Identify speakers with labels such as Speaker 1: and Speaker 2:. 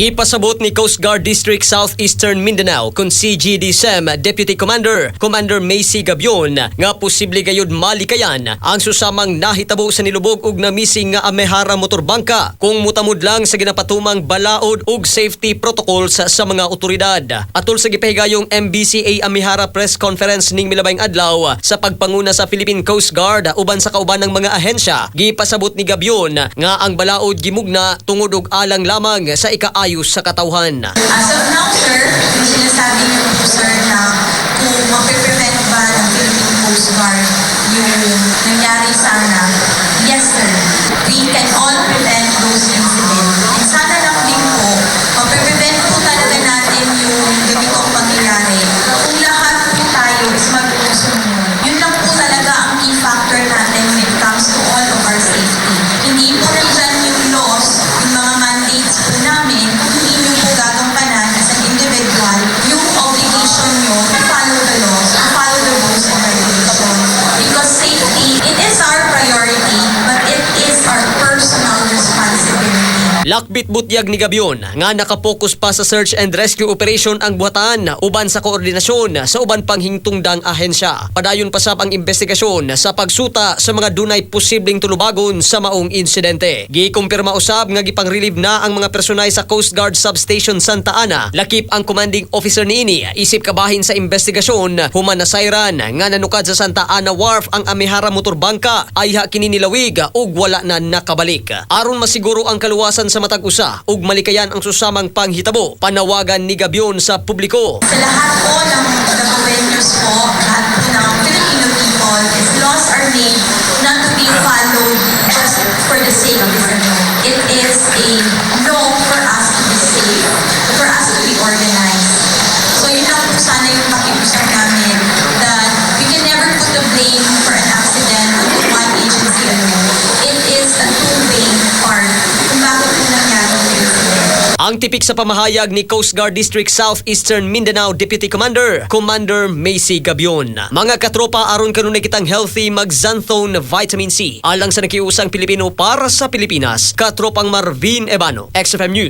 Speaker 1: Gipasabot ni Coast Guard District Southeastern Mindanao kung CGD-SEM Deputy Commander, Commander Macy Gabion, nga posible gayud malikayan ang susamang nahitabo sa nilubog ug na-missing nga Amehara motorbangka kung mutamod lang sa ginapatumang balaod ug safety protocols sa mga otoridad. Atol sa gipahigayong MBCA Amehara press conference ning milabayng adlaw sa pagpanguna sa Philippine Coast Guard uban sa kauban ng mga ahensya, gipasabot ni Gabion nga ang balaod gimugna tungod og alang lamang sa ikaayos sa katawhan.
Speaker 2: As of now, sir, yung sinasabi niyo po, sir, na kung mapiprevent ba ng Philippine Coast Guard yung nangyari sana, yes, sir. We can all prevent those incidents. And sana lang din po, mapiprevent po talaga natin yung ganitong pangyayari kung lahat po tayo is marunong sumunod. Yun lang po talaga ang key factor natin when it comes to all of our safety. Hindi po nandyan yung laws, yung mga mandates po namin, kung hindi nyo po gagampanan as an individual, yung obligation nyo to follow the laws, to follow the rules and regulations. Because safety, it is our priority, but it is our personal responsibility.
Speaker 1: Lakbit butyag ni Gabion nga nakapokus pa sa search and rescue operation ang buhatan uban sa koordinasyon sa uban pang hingtungdang ahensya. Padayon pa sab ang investigasyon sa pagsuta sa mga dunay posibleng tulubagon sa maong insidente. Gikumpirma usab nga gipang-relieve na ang mga personay sa Coast Guard Substation Santa Ana, lakip ang commanding officer niini, isip kabahin sa investigasyon human nasayran nga nanukad sa Santa Ana Wharf ang Amehara motorbangka, ayha kini nilawig ug wala na nakabalik. Aron masiguro ang kaluwasan sa matag usa ug malikayan ang susamang panghitabo, panawagan ni Gabion sa publiko.
Speaker 2: Sa lahat po ng Davaoeños po, lahat po ng Filipino people, is laws are made not to be followed just for the sake of this alone. It is a law for us to be safe, for us to be organized. So yun lang po sana yung pakiusap namin, that we can never put the blame for an accident onto one agency alone. It is a two-way part kung bakit po nangyari yung incident.
Speaker 1: Ang tipik sa pamahayag ni Coast Guard District Southeastern Mindanao Deputy Commander, Commander Macy Gabion. Mga katropa, aron kanunay kitang healthy, mag-Xanthone Vitamin C. Alang sa nakiusang Pilipino para sa Pilipinas, katropang Marvin Ebano, XFM News.